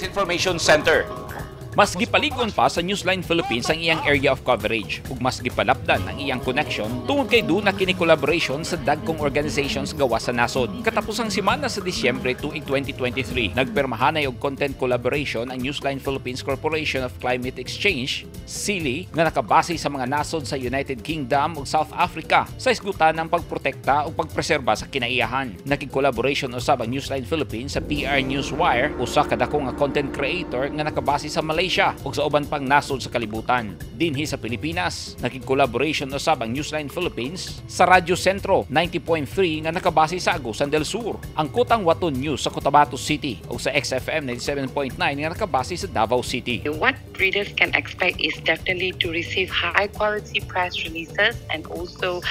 Information Center. Mas gipaligon pa sa Newsline Philippines ang iyang area of coverage ug mas gipalapdan ang iyang connection tungod kay duna kini collaboration sa dagkong organizations gawas sa nasod. Katapusang semana sa Disyembre tuig 2023, nagpirmahanay og content collaboration ang Newsline Philippines Corporation of Climate Exchange, CILI, nga nakabase sa mga nasod sa United Kingdom ug South Africa sa isgutan ng pagprotekta ug pagpreserba sa kinaiyahan. Nakig-collaboration usab ang Newsline Philippines sa PR Newswire, usa ka dako nga content creator nga nakabase sa Malaysia ug sa uban pang nasod sa kalibutan. Dinhi sa Pilipinas, nakig-collaboration usab ang Newsline Philippines sa Radyo Sentro 90.3 nga nakabase sa Agusan del Sur, ang Kotang Waton News sa Cotabato City ug sa XFM 97.9 nga nakabase sa Davao City. What readers can expect is definitely to receive high quality press releases and also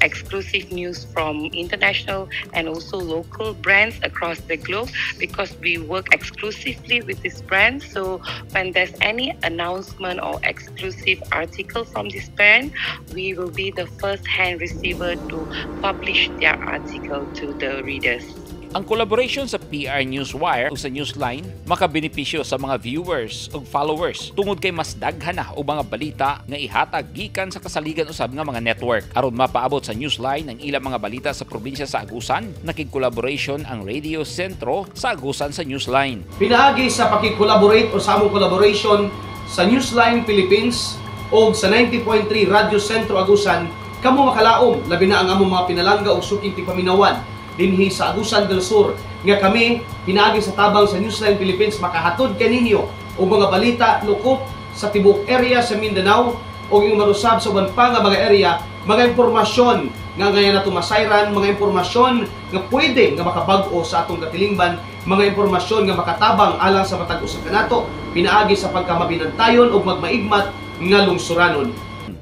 exclusive news from international and also local brands across the globe, because we work exclusively with these brands. So when there's any announcement or exclusive article from this brand, we will be the first hand receiver to publish their article to the readers. Ang collaboration sa PR Newswire o sa Newsline makabenepisyo sa mga viewers ug followers tungod kay mas daghan na og mga balita nga ihatag gikan sa kasaligan usab nga mga network. Aron mapaabot sa Newsline ang ilang mga balita sa probinsya sa Agusan, nakig-collaboration ang Radio Sentro sa Agusan sa Newsline. Pinaagi sa pakikolaborate o sa among collaboration sa Newsline Philippines o sa 90.3 Radio Sentro Agusan, kamo makalaom, labi na ang among mga pinalangga o suking tigpaminawan dinhi sa Agusan del Sur, nga kami pinaagi sa tabang sa Newsline Philippines makahatod kaninyo og mga balita lukop sa tibuok area sa Mindanao o yung marusab sa uban pa nga mga area, mga impormasyon nga ngayon nato masayran, mga impormasyon nga pwede nga makabag-o sa atong katilingban, mga impormasyon nga makatabang alang sa matag usa kanato pinaagi sa pagkamabinantayon ug magmaigmat nga lungsuranon.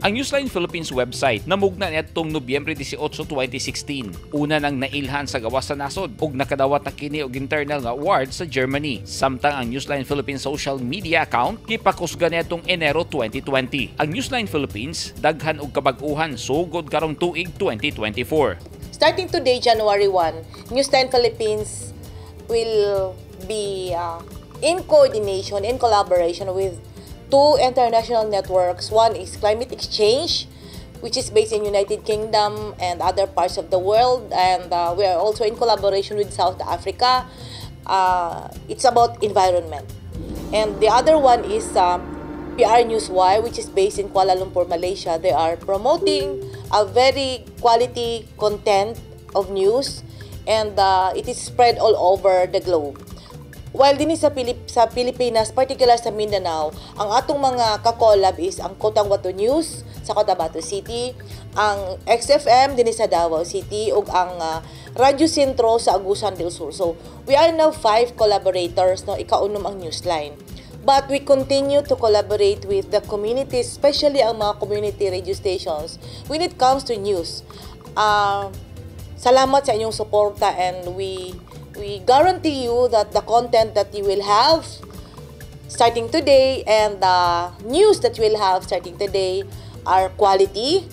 Ang Newsline Philippines website namugna niadtong Nobyembre 18, 2016. Una nang nailhan sa gawas sa nasod ug nakadawat na kini og internal nga award sa Germany. Samtang ang Newsline Philippines social media account gipakusga niadtong Enero 2020. Ang Newsline Philippines daghan og kabag-uhan sugod karong tuig 2024. Starting today, January 1, Newsline Philippines will be in coordination, in collaboration with two international networks. One is Climate Exchange, which is based in United Kingdom and other parts of the world, and we are also in collaboration with South Africa. It's about environment. And the other one is PR Newswire, which is based in Kuala Lumpur, Malaysia. They are promoting a very quality content of news, and it is spread all over the globe. While dinhi sa Pilipinas, particular sa Mindanao, ang atong mga kakolab is ang Kotang Wato News sa Cotabato City, ang XFM dinhi sa Davao City, ug ang Radyo Sentro sa Agusan del Sur. So, we are now five collaborators, no, ikaunom ang Newsline. But we continue to collaborate with the communities, especially ang mga community radio stations, when it comes to news. Salamat sa inyong suporta, and we guarantee you that the content that you will have starting today and the news that you will have starting today are quality,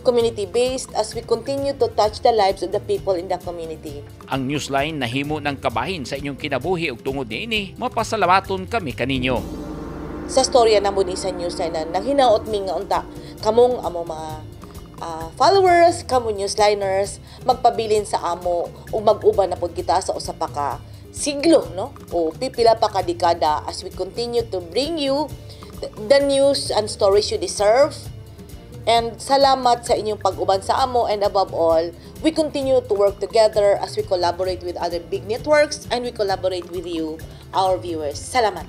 community-based, as we continue to touch the lives of the people in the community. Ang Newsline nahimo ng kabahin sa inyong kinabuhi ug tungod niini, mapasalamaton kami kaninyo. Sa storya namo ni sa Newsline na naghinaot mi nga unta kamong amo mga followers, kamo newsliners, magpabilin sa amo ug mag-uban na pud kita sa usa pa ka siglo, no? O pipila pa ka dekada as we continue to bring you the news and stories you deserve. And salamat sa inyong pag-uban sa amo, and above all, we continue to work together as we collaborate with other big networks and we collaborate with you, our viewers. Salamat!